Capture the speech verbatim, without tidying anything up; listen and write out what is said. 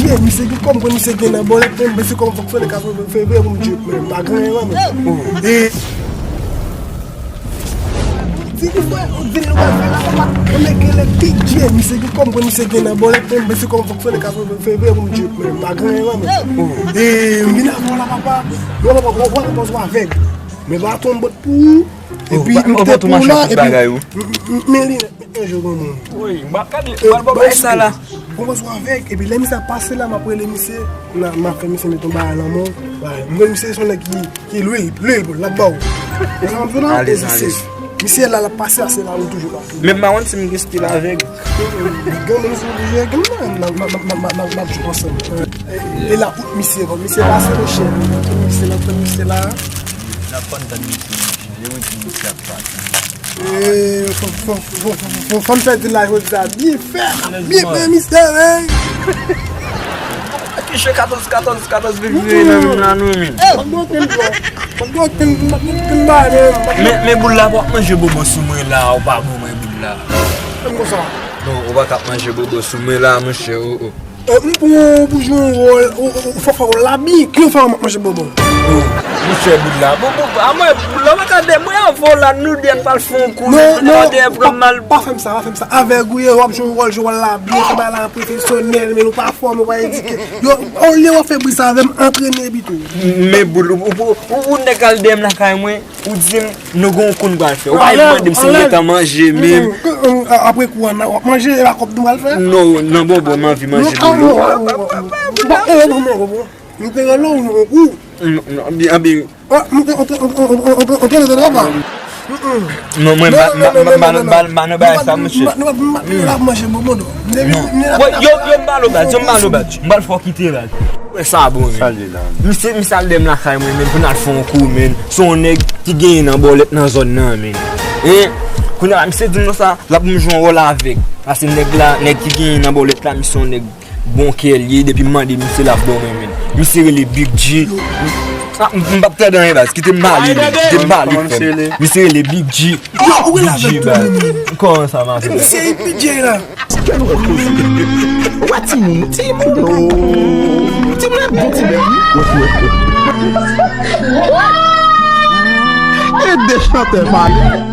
Dye, misye gen kòb, mwen, misye gen nan bòlèt, men mwen se kòm fonksyonè katreven fevriye pou m dye, men m pa gen anyen, non, men. E, di li, frè, di nou pral fè la, papa, mwen gen lè P J, misye gen kòb, mwen, misye gen nan bòlèt, men mwen se kòm fonksyonè katreven fevriye pou m dye, men m pa gen anyen, non, men. E, m vin avè w la, papa, w ap, w ap, w ap, w ap, w ap avèg. Men baton m bòt pou ou, epi m te pou la, epi, m, m, men li, Yon jou granmoun. Wi, m ap gade, m al bò bay sa la. Kòmanse avèk, epi lè misye ap pase la, m ap rele misye, m ap fè misye met yon bagay nan men w. M wè misye se yon nèg ki, ki lwil, lwil pou l ap ba w. Ou sa m di w la? Alèz, alèz. Misye la, l ap pase a, se la ou toujou la. Men m pa konn si m gen stil avèg. Gen moun sou oblije, gen moun nan, n ap jwe ansanm. E la, out misye, bon, misye pase, monchè. Misye la, misye la. N ap konn tann misye, monchè. Lè mwen di misye ap pase. Fò n fè di la jodi a byen fè, byen fè misye, men. Ki jwe katòz, katòz, katòz vin vire nan men la, non, men. Men, men boul la, w ap manje bobo sou mwen la, ou pa ban mwen boul la. Non, ou pa ka ap manje bobo sou mwen la, monchè, o, o. M pran w pou jwe yon wòl, ou, ou, ou fò fè w labi, ki w fè w manje bobo? Oh, monchè boul la, bobo, a mwen, boul la, mwen ka dèyè mwen avè w la, nou dèyè n pral fè yon kou, non, non, dèyè pran mal. Pa fè m sa, pa fè m sa. Avèg ou ye, w ap jwe yon wòl, jwe wòl labi, fè bagay la pwofesyonèl, men ou pa fòme, ou pa edike. Yo, olye w ap fè bri sa avè m, antrene pito. Men boul, ou, ou, ou, ou nèg al dèyè m lakay mwen, ou di m, nou gen yon kou n pral fè. Ou pa vin mande m si m gentan manje menm. Apre kou an, w ap manje, e pa kòb nou pral fè? Non, nan bonbon, m anvi manje boul. Bon, e, bon, bon, bon, bon. Nou te rele w, nou, ou. Non, non, anbi, anbi. Non, mwen, m pa, m pa, m pa, m pa nan bagay sa, monchè. Nou ap manje bonbon, non. Yo, yo, m ba lo baz, yo, m ba lo baz. M ba l fò kite la. Wè sa bon, men. Misye, misye al dèyè m lakay mwen, men, pou n al fè yon kou, men. Se yon nèg ki genyen nan bòlèt nan zòn nan, men. Hein? Kounye a la, misye di m non sa, l ap pou m jwe yon wòl avèk. Paske nèg la, nèg ki genyen nan bòlèt la, misye yon nèg bon kè l ye, depi m mande misye, l ap ban mwen, men. Misye rele Big G. Ah, m, m p ap tande anyen, baz. Kite m pale, men. Kite m pale, frè m. Misye rele Big G. Yo, ou rele avèk tou, men. Kòman sa, ma fè? Misye, P J la. Wè timoun, timoun, oh. Timoun ap bon ti bèl, wi. E de chantè pale.